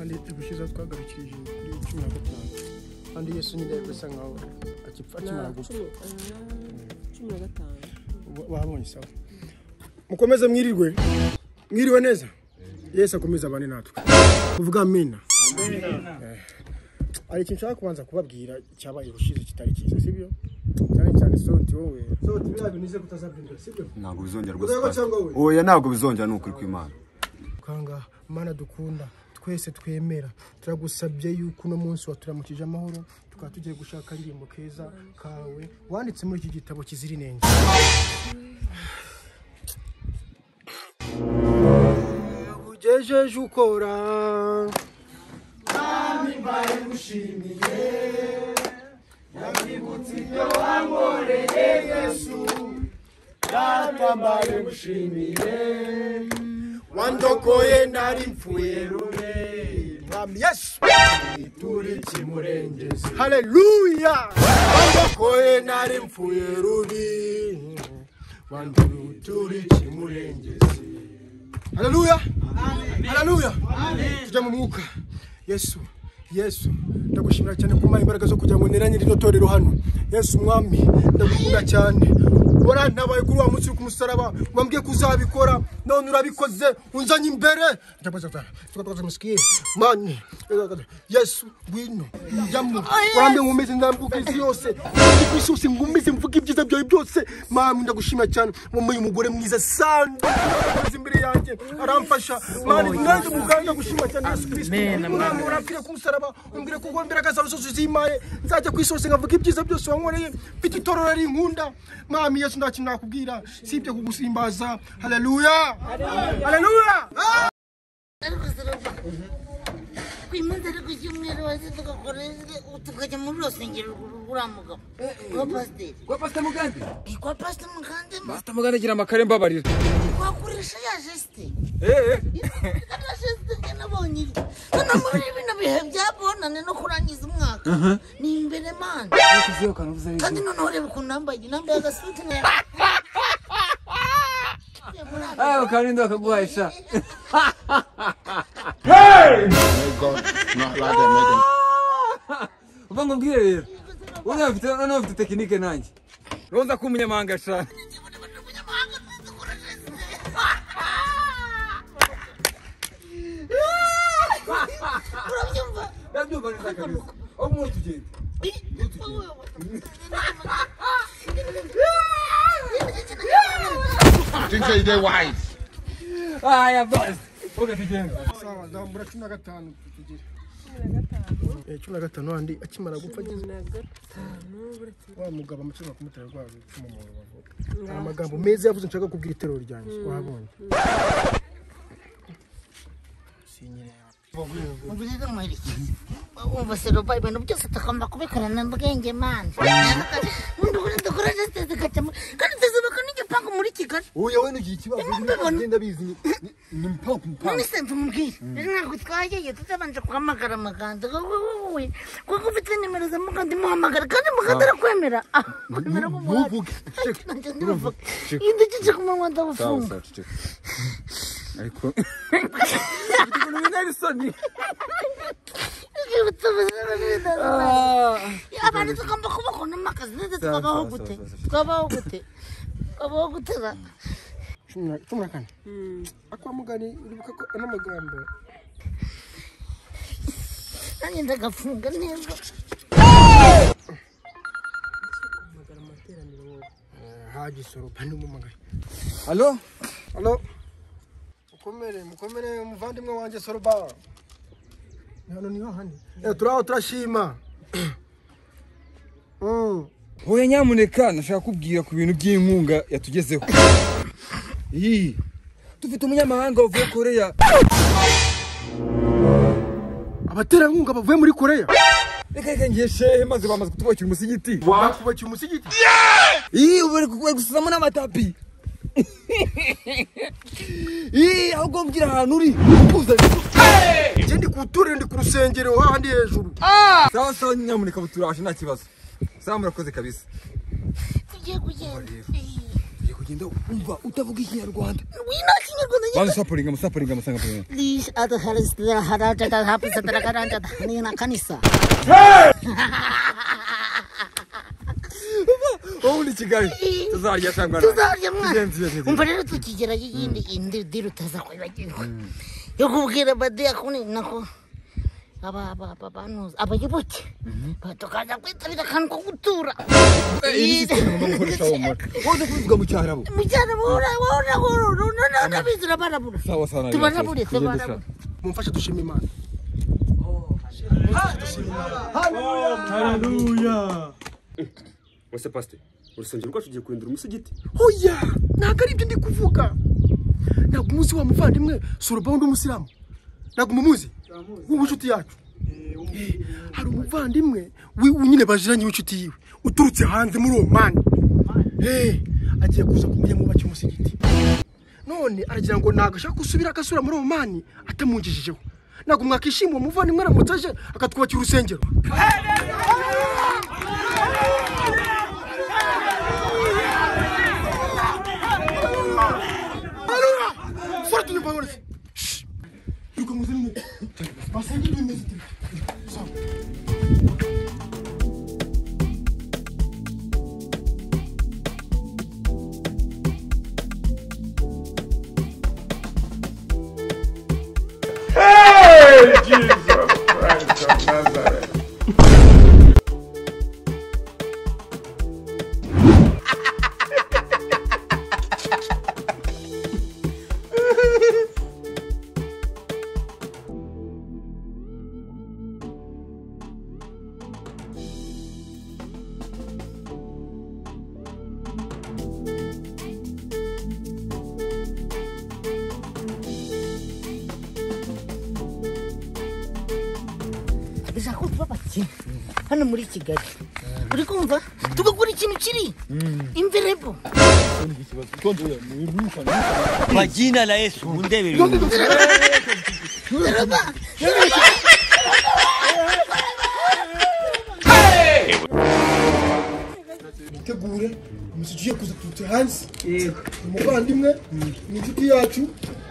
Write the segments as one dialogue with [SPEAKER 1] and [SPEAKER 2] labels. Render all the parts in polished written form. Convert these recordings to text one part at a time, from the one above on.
[SPEAKER 1] Kandi ubushize twagarukirije kuri 15. Kandi Yesu nyine bisa nkaho akipfa akimara gupfa.
[SPEAKER 2] 15.
[SPEAKER 1] Wahabonye sawa. Mukomeze mwirirwe. Mwiriwe neza. Yesu akomeza abane natwe. Kuvuga amina. Amina. Ari ikintu nshaka kubanza kubabwira cyabaye ubushize kitari cyiza, sibyo? Cyane cyane soti wowe. Soti biriya bintu uze kutazabyumva, sibyo?
[SPEAKER 3] Ntabwo bizongera rwose. Oya ntabwo bizongera ni ukuri kw'Imana.
[SPEAKER 1] Kanga Mana dukunda twese twemera turagusabye yuko uno munsi waturamukije amahoro tukaba tugiye gushaka indirimbo keza kawe wanditse muri iki gitabo kizira inenge. Ugejeje ukora Mwami mbaye ngushimiye yambibutse ibyo wankoreye Yesu Data mbaye ngushimiye wandokoye nari mfuye rube Mwami Yesu turi kimurengezi. Haleluya. Wandokoye nari mfuye rubi turi kimurengezi. Haleluya. Haleluya. Tujya mu mwuka. Yesu, Yesu, ndagushimira cyane kumpa imbaraga zo kugira ngo neranye rino torero hano. Yesu mwami, ndagukunda cyane. Warantabaye kuri wa munsi ku musaraba, wambwiye kuzabikora, none urabikoze, unzanye imbere. Mani, Yesu, ngwino, njyamo. Warambwiye nkomeze ndambuka isi yose. Isi yose nkomeze mvuge ibyiza byawe byose. Mami, ndagushimira cyane. Wampaye umugore mwiza sana. Imbere yanjye aramfasha. Mani, nanjye muganga ndagushimira cyane Yesu Kristo. Mwami urapfire ku musaraba, umbwire ko imbaraga zawe zose zimaye. Nzajya ku isi yose nkavuga ibyiza byose wankoreye. Mfite itorero rinkunda. Mami Yesu ntacyo nakubwira sibyo kugusimbaza. Haleluya. Haleluya.
[SPEAKER 4] Kwimanza ku cyumweru waze tugakora tukajya muri rusengero rw'uriya mugabo kwa pasiteri.
[SPEAKER 5] Kwa pasiteri Mugande?
[SPEAKER 4] Kwa pasiteri Mugande.
[SPEAKER 5] Pasiteri Mugande agira amakare mbabarira.
[SPEAKER 4] Wakoresha ya gesite. Ya gesite njye nabonye iri. Noneho muri bino bihe bya bonane no kurangiza umwaka. Ni imbere mana. Kandi noneho reba ukuntu nambaye nambaye agasuti.
[SPEAKER 5] Ayo kandi bakaguhaye sha.
[SPEAKER 3] Hey! God, not like that, man.
[SPEAKER 5] Uba ngubwire rero. Uriya mfite noneho mfite tekinike nanjye. Roza ko umunyamahanga sha.
[SPEAKER 4] Urabyumva?
[SPEAKER 5] Ndabyumva neza kabisa. Aho mu tugenda.
[SPEAKER 3] Think say they wise.
[SPEAKER 5] Aya boss. Oga tugenda.
[SPEAKER 1] Sawa, ndambura 15 tugire. 15. 15 andi akimara gupfa ageze. Wa mugabo amutima kumutera rwa rucumu mu rubavu. Amagambo meza yavuze nshaka kubwira iterero ryanjye. Wahabonye. Sinyire.
[SPEAKER 4] Ubwo mwereke. Umva seroba ibintu byose tugomba kubikorana ubwenge mana. Ndukora zikacamo kandi tuzubaka n'igipangu muri Kigali.
[SPEAKER 3] Oya we nugira ikibazo ngenda bizi ni mpangu mpangu.
[SPEAKER 4] None se mvumubwire ntabwo twagiye tutabanje guhamagara Muganda wowe kuko ufite nimero za Muganda muhamagara kandi Muganda arakwemera. Kwemera ko
[SPEAKER 3] muvuge.
[SPEAKER 4] Indikije ku munwa ndagufunga.
[SPEAKER 5] Ariko Nelson
[SPEAKER 4] abantu tugomba kubakona amakazi ndetse twabaho gute twabaho gute twabaho gute za
[SPEAKER 1] 14. Akwa mugani uribuka ko ano magambo
[SPEAKER 4] nanjye ndagafunga neza.
[SPEAKER 1] Haji soropa n'umumagaye.
[SPEAKER 5] Allo?
[SPEAKER 1] Allo? Mukomere, mukomere muvandimwe wanjye Soroba. Hano niho hani. Turaho turashima.
[SPEAKER 5] Oya nyamuneka nashaka kubwira ku bintu by'inkunga yatugezeho. Iyi dufite umunyamahanga wavuye Korea.
[SPEAKER 1] Abaterankunga bavuye muri Korea.
[SPEAKER 5] Reka reka ngiye shehe maze bamaze kutubakira umusigiti.
[SPEAKER 1] Bakubakira umusigiti?
[SPEAKER 5] Iyi ubu bari gusuzamo n'amatapi. Iyi ahubwo mbwira ahantu uri uzanye.
[SPEAKER 1] Njye ndi ku ndi ku rusengero hahandi hejuru.
[SPEAKER 5] Sawa sawa nyamuneka buturashe nta kibazo. Sawa murakoze kabisa.
[SPEAKER 4] Tugiye kugenda.
[SPEAKER 5] Tugiye kugenda. kugenda umva utavuga ikinyarwanda.
[SPEAKER 4] Wina kinyarwanda nyine.
[SPEAKER 5] Banza saporinga musaporinga musanga poringa.
[SPEAKER 4] Lish adharis harajata hapisa karanja ni na kanisa.
[SPEAKER 5] Wowe uri Kigali tuzarya cyangwa
[SPEAKER 4] tuzarya mwana. Umva rero tukigera yindi indi diri utaza kwibagirwa. Yo kubwira abadiyakoni nako aba aba aba abayoboke tukaza kwitabira akantu ko gutura.
[SPEAKER 5] Wowe kuvuga mu cyarabu.
[SPEAKER 4] Mu cyarabu urabizi urabarabura.
[SPEAKER 5] Sawa sawa.
[SPEAKER 4] Tubarabure tubarabure.
[SPEAKER 1] Mumfashe dushima Imana.
[SPEAKER 2] Haleluya.
[SPEAKER 6] Wese pastor, urusengero rwacu ugiye kurindira umusigiti?
[SPEAKER 1] Oya, ntabwo ari ibyo ndi kuvuga. Ntabwo umuzi wa muvandimwe Suruba undi umusilamu. Ntabwo mumuzi? W'inshuti yacu. Hari umuvandimwe nyine bajiranye w'inshuti yiwe uturutse hanze muri Oman. Agiye kuza kumuyamubakira umusigiti. None aragira ngo ntabwo ashaka gusubira agasura muri Oman atamungejejeho. Ntabwo mwakishima uwo muvandimwe aramutse aje akatwubakira urusengero.
[SPEAKER 2] Hey, Jesus Christ of Nazareth.
[SPEAKER 4] Hano muri Kigali uri kumva tugakora ikintu kiri imverebo
[SPEAKER 7] kwa jina la Yesu mundebere.
[SPEAKER 1] Tegure umusigiye kuza tutse hanze. Yego. Umuvandimwe ni inshuti yacu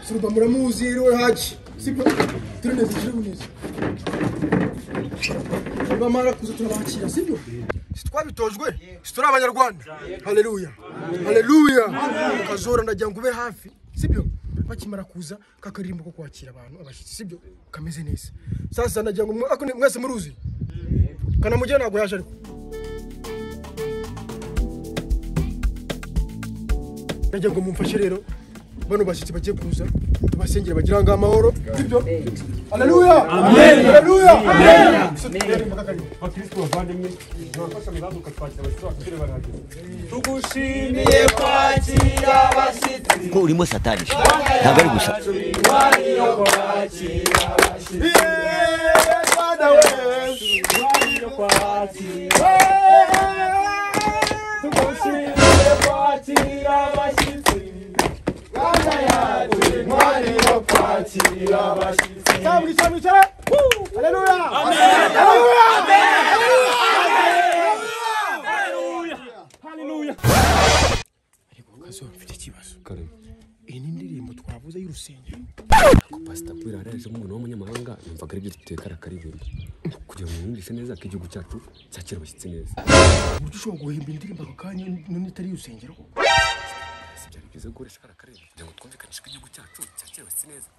[SPEAKER 1] Suruba muramuzi rero Haji. Sibyo? Turi neza turi neza. Bamara kuza turabakira sibyo? Twabitojwe turi abanyarwanda. Haleluya. Haleluya. Kazora ndagira ngo ube hafi sibyo? Bakimara kuza kakaririmbo ko kwakira abantu abashitsi sibyo? Kameze neza. Sasa ndagira ngo mwese muruzi. Kanamugena ntabwo yaje ariko. Ndagira ngo mumfashe rero bano bashitsi bagiye kuza tubasengere bagira ngo amahoro sibyo? Haleluya. Amen. Haleluya. Amen.
[SPEAKER 6] Bakristo bavandimwe nabafasha muzaduka twakira abashitsi bacu barahageze.
[SPEAKER 2] Tugushimiye kwakira abashitsi.
[SPEAKER 7] Ko urimo satani ntabwo ari gusa.
[SPEAKER 2] Tugushimiye kwakira abashitsi. Rwanda yacu intwari yo kwakira abashitsi.
[SPEAKER 1] Haleluya. Haleluya.
[SPEAKER 2] Haleluya. Haleluya.
[SPEAKER 1] Ariko kazo mfite ikibazo. Iyi ni indirimbo twavuze y'urusengero.
[SPEAKER 6] Ko pastor Kwira araje nk'umuntu w'umunyamahanga numvaga ari byo dutekara akaririmba kugira ngo mwumvise neza ko igihugu cyacu cyakira abashyitsi neza.
[SPEAKER 1] Uburyo ushobora guhimba indirimbo ako kanya none itari y'urusengero koko.
[SPEAKER 6] Si byari byiza gukoresha kariya karirimbo kugira ngo twumvikanishe ko igihugu cyacu cyakira abashyitsi neza.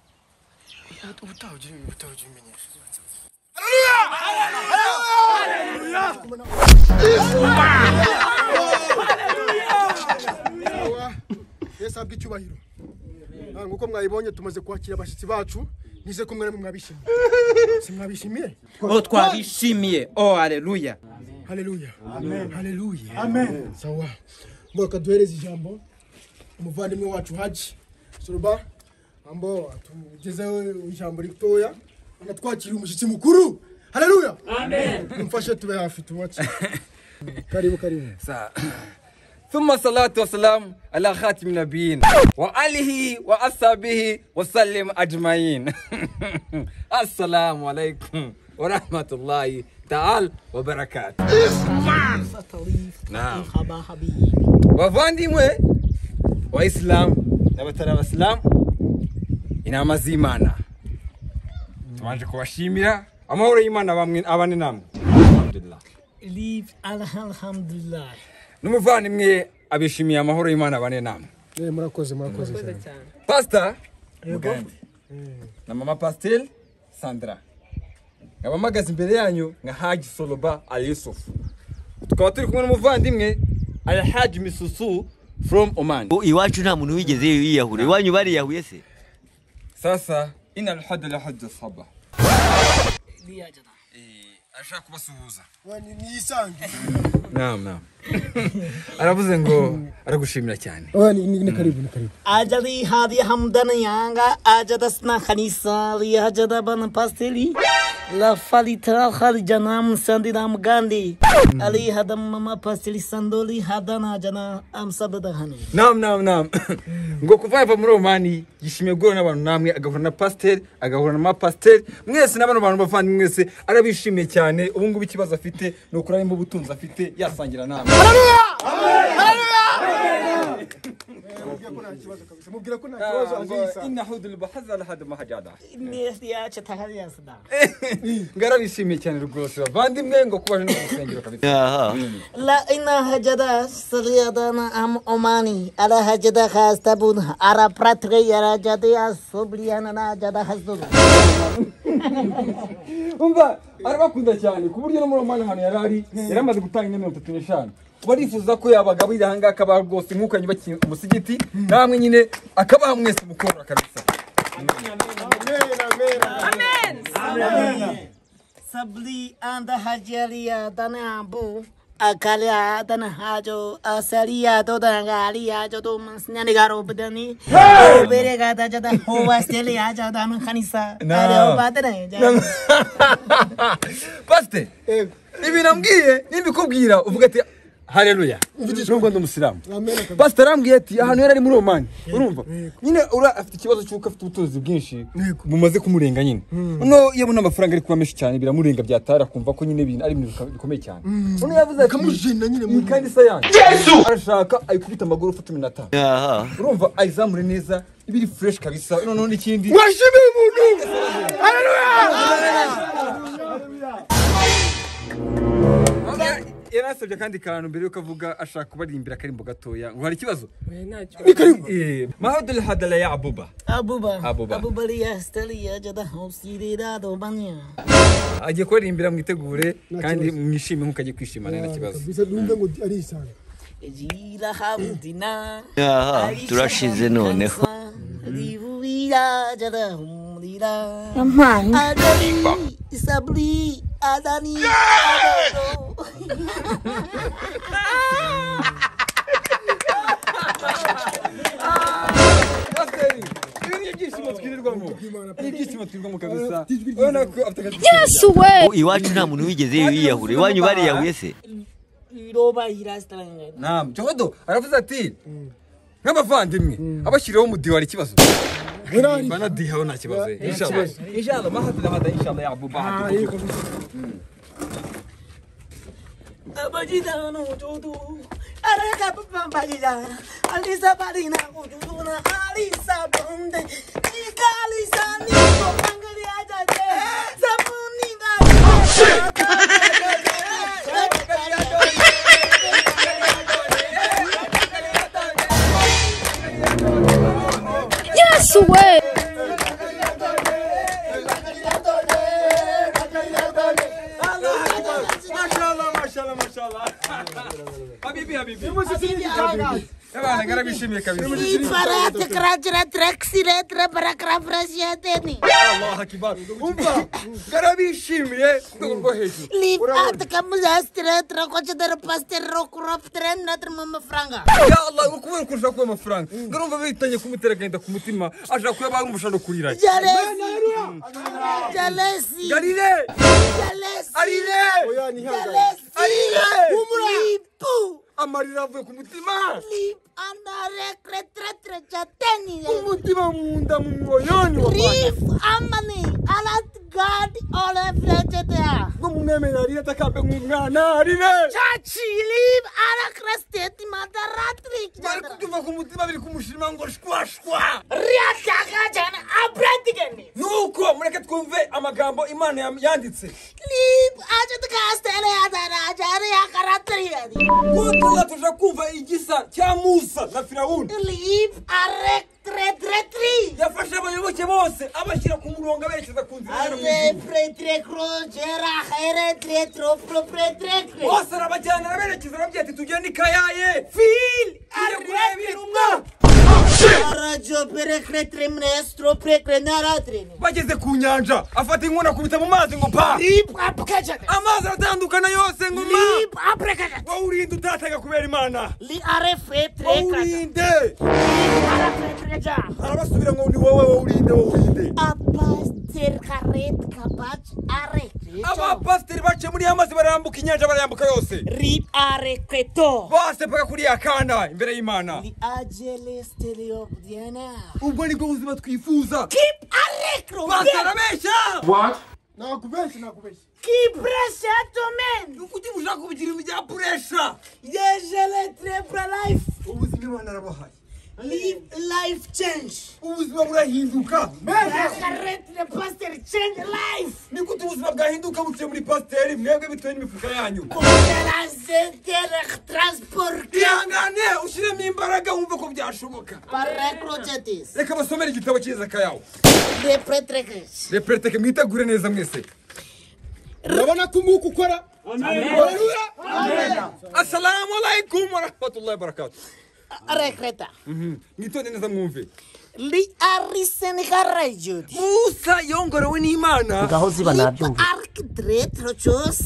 [SPEAKER 1] Ubutaha ugira ibimenyesha. Haleluya. Yesu abwe icyubahiro. Nkuko mwayibonye tumaze kwakira abashyitsi bacu nize ko mwari mwabishimiye. Si mwabishimiye?
[SPEAKER 8] Oh twabishimiye. Oh haleluya.
[SPEAKER 1] Haleluya. Amen. Haleluya. Amen. Sawa. Mboka duhereze ijambo umuvandimwe wacu Haji Suruba ambo atugezeho ijambo ritoya anatwakira umushyitsi mukuru. Haleluya. Amen. Mfashe tube hafi tumwakire. Karibu karibu.
[SPEAKER 5] Sawa. ثم الصلاة والسلام على خاتم النبيين وآله وأصحابه وسلم أجمعين. السلام عليكم ورحمة الله تعالى وبركاته. نعم. Bavandimwe Abayisilamu n'abatari abasilamu, inama z'Imana. Tubanje kubashimira amahoro y'Imana bamwe abane namwe. Alhamdulillah.
[SPEAKER 4] Live alhamdulillah.
[SPEAKER 5] N'umuvandimwe abishimiye amahoro y'Imana abane namwe.
[SPEAKER 1] Murakoze murakoze cyane.
[SPEAKER 5] Pastor Mugande na mama Pastel Sandra. Ngabamagaze imbere yanyu nka Haji Soloba Al Yusuf. Tukaba turi kumwe n'umuvandimwe Al Haji Misusu from Oman.
[SPEAKER 7] Iwacu nta muntu wigeze yiyahura. Iwanyu bariyahuye se?
[SPEAKER 5] Sasa ina al-hadd al-hadd saba. Ashaka kubasuhuza.
[SPEAKER 1] Wani nisange.
[SPEAKER 5] Naam naam. Aravuze ngo aragushimira cyane.
[SPEAKER 1] Wani ni karibu ni karibu.
[SPEAKER 4] Ajali hadi hamdan yanga ajadasna khanisa li hajada ban pasteli la falitra kharjanam sandiram gandhi ali hadam mama pasteli sandoli hadana jana am sabada hane.
[SPEAKER 5] Naam naam naam. Ngo kuva yava muri Omani yishimiye guhura n'abantu namwe, agahura na pastel, agahura na ma pastel, mwese n'abantu bantu bavandimwe mwese arabishimiye cyane. Ubu ngubu ikibazo afite ni ukuri arimo ubutunzi afite yasangira namwe.
[SPEAKER 1] Haleluya! Haleluya! Mubwira ko nta kibazo azisa.
[SPEAKER 5] Inna hudul bahza la had mahajada. Ngarabishimiye cyane rwose bavandimwe ngo kubaje no gusengero kabisa.
[SPEAKER 4] La ina hajada saliyadana am Omani ala hajada khastabun ara pratre yara jadiya subliyana na jada hasdu.
[SPEAKER 5] Umva arabakunda cyane ku buryo no muri Omani hano yarari yaramaze gutanga inka 35. Barifuza ko yabagabira aha ngaha akaba rwose nk'uko yanyubakiye umusigiti namwe nyine akabaha mwese mukora kabisa.
[SPEAKER 1] Amen amen.
[SPEAKER 4] Amen. Sabli anda hajaria dana abu akalia dana hajo asaria do dangalia jo do mansnani garo badani bere gada jada howa steli aja dan khanisa are badane.
[SPEAKER 5] Pastor ibi nambwiye nimbikubwira uvuga ati haleluya. Nubwo ndi umusilamu. Pastor arambwiye ati ahantu yari ari muri Omani urumva nyine ura afite ikibazo cy'uko afite ubutunzi bwinshi bumaze kumurenga nyine. No iyo abona amafaranga ari kuba menshi cyane biramurenga byatara kumva ko nyine ibintu ari ibintu bikomeye cyane. None yavuze ati
[SPEAKER 1] kamujina nyine muri
[SPEAKER 5] kandi sayanse. Yesu arashaka ayikubita amagorofa 15. Urumva ayizamure neza ibiri fresh kabisa. None n'ikindi
[SPEAKER 1] washimiye umuntu. Haleluya.
[SPEAKER 5] Yarasabye kandi kantu mbere yuko avuga ashaka kubaririmbira akarimbo gatoya ngo hari ikibazo.
[SPEAKER 1] Ni karibu.
[SPEAKER 5] Mahadul hadala ya Abuba.
[SPEAKER 4] Abuba.
[SPEAKER 5] Abuba.
[SPEAKER 4] Abuba liya steli jada hosirira do banya.
[SPEAKER 5] Agiye kubaririmbira mwitegure kandi mwishime nkuko agiye kwishima nta kibazo.
[SPEAKER 1] Bisa numve ngo ari isanga.
[SPEAKER 4] Jila hamdina.
[SPEAKER 7] Aha, turashize noneho.
[SPEAKER 4] Livuya jada humlira.
[SPEAKER 9] Amani.
[SPEAKER 4] Adani sabli adani.
[SPEAKER 9] Yesu we.
[SPEAKER 7] Iwacu nta muntu wigeze yiyahura. Iwanyu bariyahuye se?
[SPEAKER 5] Naam, Jodo aravuze ati nk'abavandimwe abashyiriyeho umudiho hari ikibazo. Bana dihaho nta kibazo. Inshallah. Inshallah mahadula hada inshallah ya Abu Bahad.
[SPEAKER 4] Abajidano jodu araka pambajida alisa barina ujuduna alisa bonde ikalisa ni pangali ajaje sabuni ga.
[SPEAKER 9] Yesu we.
[SPEAKER 5] Habibi habibi. Ebana ngarabishimiye kabisa.
[SPEAKER 4] Ifarate krajra traxire tra barakra frasiateni.
[SPEAKER 5] Allahu akbar. Umva ngarabishimiye rwo hejuru.
[SPEAKER 4] Lipat kamuzastre tra kochder pastor rokrop tren natr mama franga.
[SPEAKER 5] Ya Allah ukubera kurusha kuba amafaranga. Ngarumva bitanye kumutera agahinda ku mutima ashaka kuba barumva no kurira.
[SPEAKER 4] Jalesi. Jalesi.
[SPEAKER 5] Galile.
[SPEAKER 4] Jalesi.
[SPEAKER 5] Arire.
[SPEAKER 1] Oya ni hanga.
[SPEAKER 4] Jalesi.
[SPEAKER 5] Arire.
[SPEAKER 4] Lipu.
[SPEAKER 5] Amarira avuye ku mutima. Umutima mu nda mu moyoni wa ngo mumwemere arire atakambe nk'umwana arire. Bari kubyumva ku mutima biri kumushima ngo shwa shwa. Nuko mureke twumve amagambo Imana yanditse. Ko tuja kumva igisa cya Musa na Firawuni. Yafashe abayoboke bose abashyira ku murongo aberekeza ku nzira bose arabajyana araberekeza arababwira ati tugende i Kayaye tujye kureba intumwa. Bageze ku nyanja afata inkoni akubita mu mazi ngo pa, amazi aratandukana yose ngo ma. Wowe urinde utatega kubera Imana, wowe urinde. Arabasubira ngo ni wowe, wowe urinde, wowe urinde. Abapasiteri baciye muri ya mazi barambuka inyanja barayambuka yose bose mpaka kuri ya kana imbere y'Imana. Ubwo nibwo buzima twifuza. Basarabeshya.
[SPEAKER 1] Nakubeshya nakubeshya.
[SPEAKER 5] Kuki mushaka kubigira ibintu bya puresha? Ubuzima Imana arabahaye.
[SPEAKER 4] Live life change.
[SPEAKER 5] Ubuzima burahinduka.
[SPEAKER 4] Pastor change life.
[SPEAKER 5] Ni gute ubuzima bwahinduka buciye muri pasiteri mwebwe bitewe n'imifuka yanyu? Ihangane ushyiremo imbaraga wumve ko byashoboka. Reka basomere igitabo cyiza kayawo. Repereteke mwitegure neza mwese.
[SPEAKER 1] Urabona ko umwuka ukora. Haleluya.
[SPEAKER 5] Assalamu alaikum wa rahmatullahi wa barakatuh.
[SPEAKER 4] Rekreta.
[SPEAKER 5] Mwitonde neza mwumve.
[SPEAKER 4] Li arisenharajudi.
[SPEAKER 5] Musa yongorowe n'Imana.
[SPEAKER 4] Ngaho ziba nabyumva.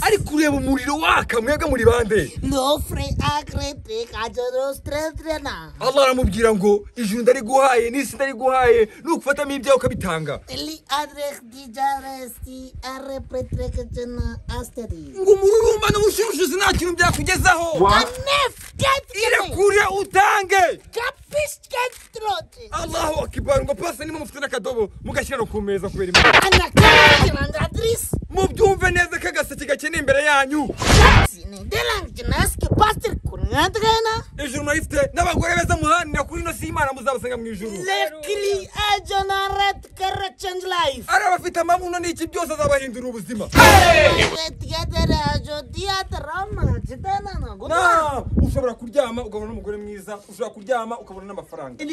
[SPEAKER 4] Ari
[SPEAKER 5] kureba umuriro waka mwebwe muri bande. Allah aramubwira ngo ijuru ndariguhaye n'isi ndariguhaye nukufatamo ibyawe ukabitanga. Ngo umururumba n'ubushurushuzi nta kintu byakugezaho. Irekure utange. Allahu akbar ngo pasi nimwe mufite n'akadobo mugashyira no ku meza kubera Imana. Mubyumve neza ko agaseke gakeneye imbere yanyu. Ijuru murarifite n'abagore beza muharanira kuri ino si Imana muzabasanga mu ijuru. Ari abafite amabuno n'iki byose azabahindura ubuzima. Ushobora kuryama ukabona n'umugore mwiza, ushobora kuryama ukabona n'amafaranga.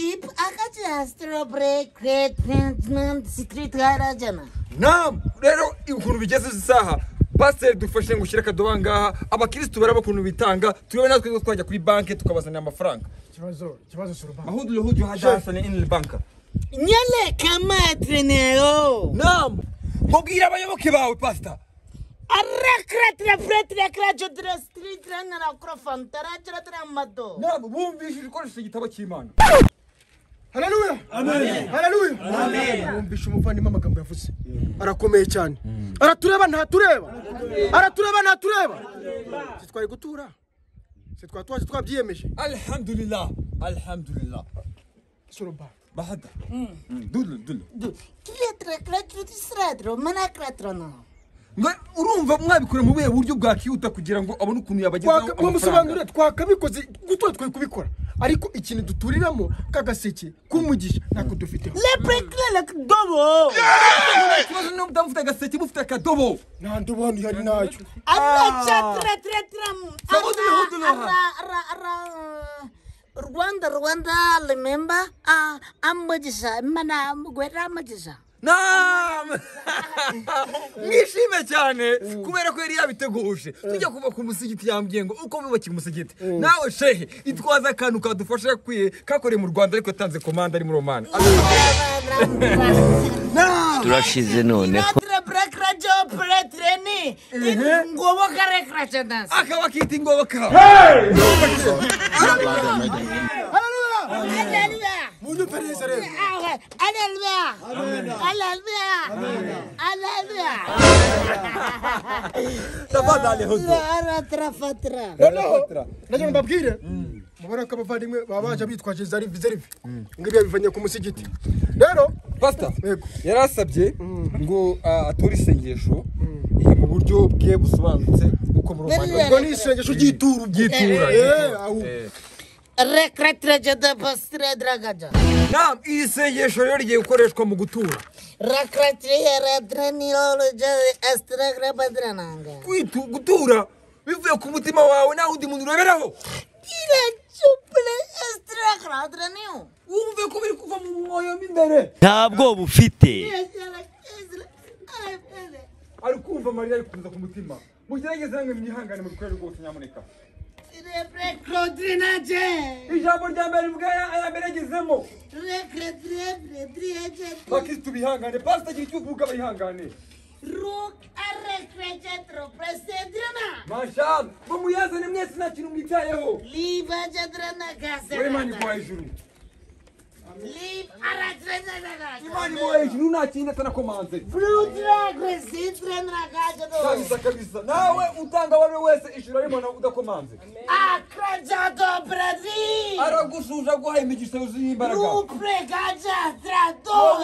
[SPEAKER 5] Naam, rero ukuntu bigeze izi saha pasiteri dufashe ngo ushyire akadobo ngaha abakirisitu baraba ukuntu bitanga turebe natwe twajya kuri banki tukabazanira amafaranga.
[SPEAKER 1] Ikibazo suruba.
[SPEAKER 5] Mahudu luhudu hadasana in banka.
[SPEAKER 4] Nyele kama trenero.
[SPEAKER 5] Naam, mubwira abayoboke bawe pastor. Naam, bumvishije ukoresheje igitabo cy'Imana.
[SPEAKER 1] Haleluya. Amen. Haleluya. Amen. Wumvisha umuvandimwe amagambo yavuze. Arakomeye cyane. Aratureba ntatureba. Aratureba ntatureba. Sitwari gutura. Sitwa twaje twabyiyemeje.
[SPEAKER 5] Alhamdulillah. Alhamdulillah.
[SPEAKER 1] Suruba.
[SPEAKER 5] Bahada. Dulu dulu. Urumva mwabikora mu buhe buryo bwakihuta kugira ngo abone ukuntu yabagezaho amafaranga.
[SPEAKER 1] Mwamusobanurire twakabikoze gutora twari kubikora. Ariko ikintu duturiramo kagaseke kumugisha ntako dufiteho.
[SPEAKER 5] Ikibazo ni mudafite agaseke mufite akadobo.
[SPEAKER 1] Nta ndobo hano ihari ntacyo.
[SPEAKER 4] Rwanda remember amugisha mana mugwera amugisha.
[SPEAKER 5] Naam. Mwishime cyane kubera ko yari yabiteguje. Tujya kuva ku musigiti yambwiye ngo uko bubakiye umusigiti. Nawe shehe itwaza akantu kadufasha kwiye kakoreye mu Rwanda ariko yatanze komanda ari muri Oman.
[SPEAKER 7] Turashize noneho.
[SPEAKER 5] Akaba akita ingoboka.
[SPEAKER 1] Haleluya. Munyumve neza rero.
[SPEAKER 4] Haleluya. Haleluya. Haleluya.
[SPEAKER 5] Tafadhali hudu.
[SPEAKER 4] Trafatra.
[SPEAKER 1] Noneho nagira mbabwire mubona ko abavandimwe babaje bitwaje zari zerivi ngibyo bivanye ku musigiti. Rero
[SPEAKER 5] pastor yarasabye ngo atore isengesho mu buryo bwe busobanutse uko muri Romani.
[SPEAKER 1] Ubwo ni isengesho ry'ituru
[SPEAKER 5] ry'itura. Naam, iri sengesho rero rigiye gukoreshwa mu gutura. Gutura bivuye ku mutima wawe nta wundi muntu ureberaho. Wumve ko biri kuva mu mwoyo mo imbere.
[SPEAKER 7] Ntabwo bufite.
[SPEAKER 5] Ari kumva Mariya ari kuza ku mutima. Mugerageze namwe mwihangane mu bikorere rwose nyamuneka. Ijambo rya mbere rivuga aya mbere agezemo. Bakristu bihangane, pastor agira icyo uvuga bihangane. Mashallah, ngo muyazane mwese nta kintu mwitayeho. Imana iguhaye ijuru. Imana iguhaye ijuru nta kindi atanakomanze. Kabisa kabisa. Nawe utanga uwo ari we wese ijuru arimo nawe udakomanze. Aragushuje aguhaye imigisha yuzuye imbaraga. Wowe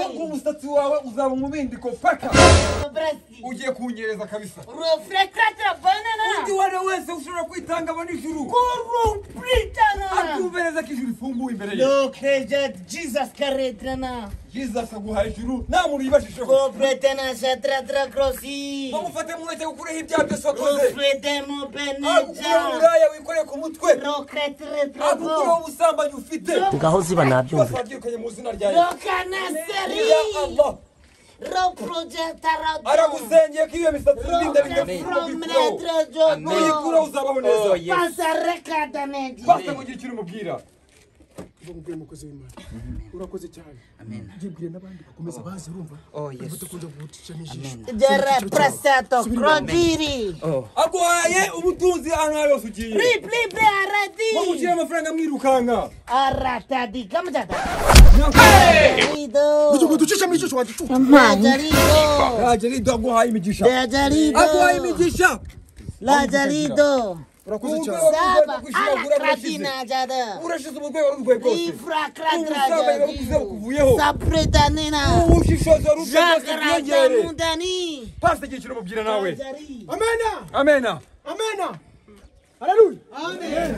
[SPEAKER 5] umusatsi wawe uzaba umubindiko paka. Ugiye kunyereza kabisa. Undi uwo ari we wese ushobora kwitanga abona ijuru. Akumve neza ko ijuru rifunguye imbere ye. Jesus aguhaye ijuru nta muntu yibashijeho. Bamufate mu ntoki agukureho ibyaha byose wakoze. Agukureho uburaya wikoreye ku mutwe. Agukureho ubusambanyi ufite.
[SPEAKER 7] Ngaho ziba nabyumva.
[SPEAKER 5] Byose wabyirukanye mu izina rya Yesu. Ya Allah. Aragusengeye ko iyo misatsi urinda bigakuraho. Nuyikuraho uzabaho neza. Pastor ngo ugire icyo umubwira.
[SPEAKER 1] Ubwo mukozi w'Imana urakoze cyane. Amen. Byibwire n'abandi bakomeza baze urumva. Batakunze gucisha n'ijisho.
[SPEAKER 5] Aguhaye ubutunzi ahantu hari hose ugiye. Bamuciye amafaranga mwirukanka.
[SPEAKER 1] Ugiye gucisha mu ijisho wagicucu.
[SPEAKER 5] Rajarido aguhaye imigisha. Aguhaye imigisha.
[SPEAKER 4] Rajarido.
[SPEAKER 1] Urakoze cyane.
[SPEAKER 5] Urashize umurwayi wari urwaye bwose. Ubusambanyi babukuze bukuvuyeho. Ubushishozi wari ufite bwose bwiyongere. Pastor agira ikintu umubwira nawe.
[SPEAKER 1] Amena.
[SPEAKER 5] Amena.
[SPEAKER 1] Amena. Haleluya. Amen.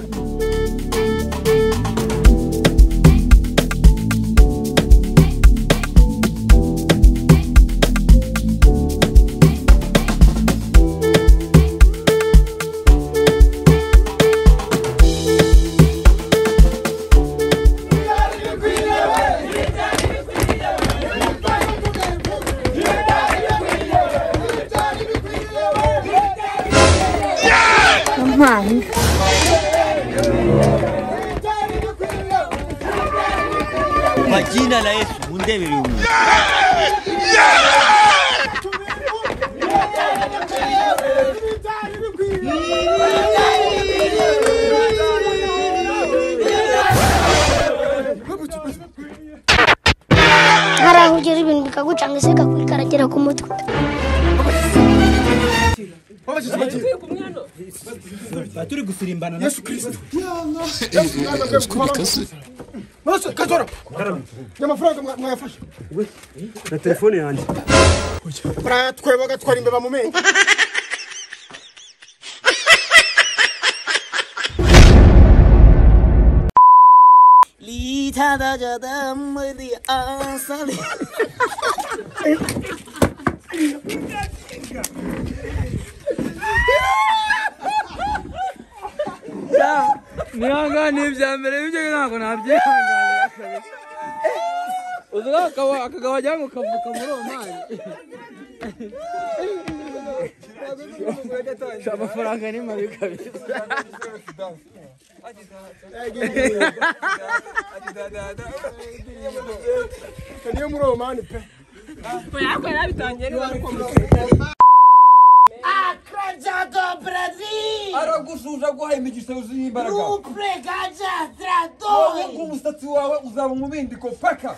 [SPEAKER 7] Kwa jina la Yesu mundebere umuntu.
[SPEAKER 10] Hari aho ugera ibintu bikagucanga se kakwikaragira ku mutwe.
[SPEAKER 8] Turi gusirimbana na
[SPEAKER 1] Yesu Kristo. Yesu Kazora. Amafaranga mwayafashe.
[SPEAKER 6] Na telefone yanjye.
[SPEAKER 1] Baratweba bagatwara imbeba mu menyo.
[SPEAKER 8] Nihangane ibya mbere ibyo ntabwo nabyihanganira kabisa. Uzi akagabo wagira ngo kavuka muri uwo mwanya. Amafaranga ni mabi kabisa.
[SPEAKER 1] Niyo muri uwo mwanya pe.
[SPEAKER 9] Oya, ariko yarabitangiye neza ariko
[SPEAKER 5] Aragushuje aguhaye imigisha yuzuye imbaraga. Wowe ngo umusatsi wawe uzaba umubindiko paka.